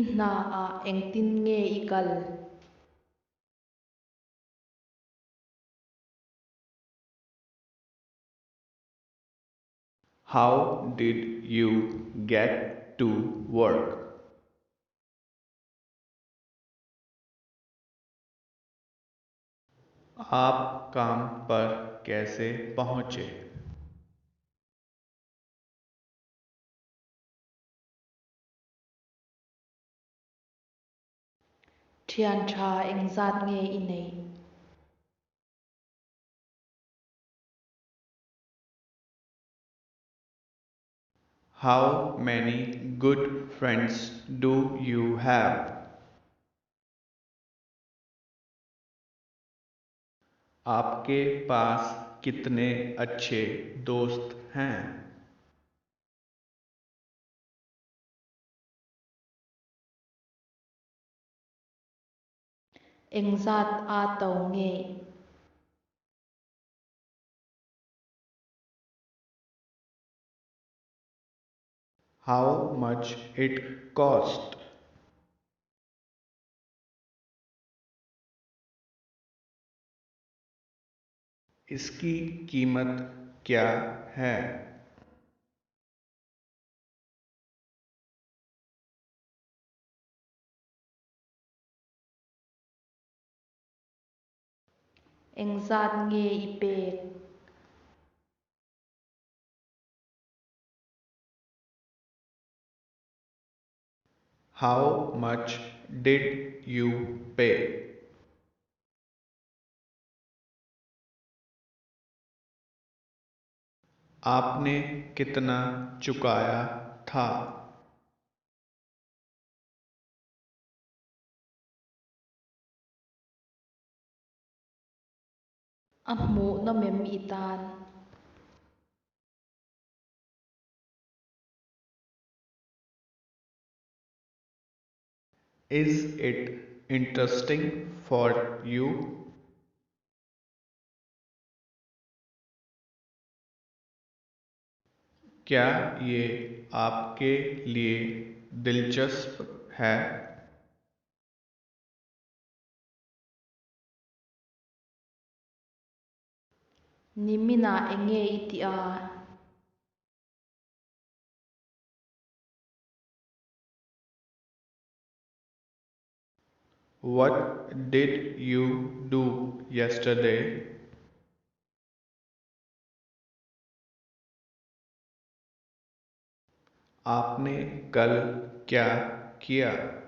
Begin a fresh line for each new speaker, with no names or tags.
I hnaah engtin nge i kal?
How did you get to work? आप काम पर कैसे पहुँचे?
Ṭhian ṭha engzat nge i neih?
How many good friends do you have? आपके पास कितने अच्छे दोस्त हैं?
Engzat a to nge?
How much it cost? इसकी कीमत क्या है?
Engzat nge i pek?
How much did you pay? आपने कितना चुकाया था?
A hmuhnawm em i tan?
Is it interesting for you? क्या ये आपके लिए दिलचस्प है?
Nimin ah enge i tih a?
What did you do yesterday? आपने कल क्या किया?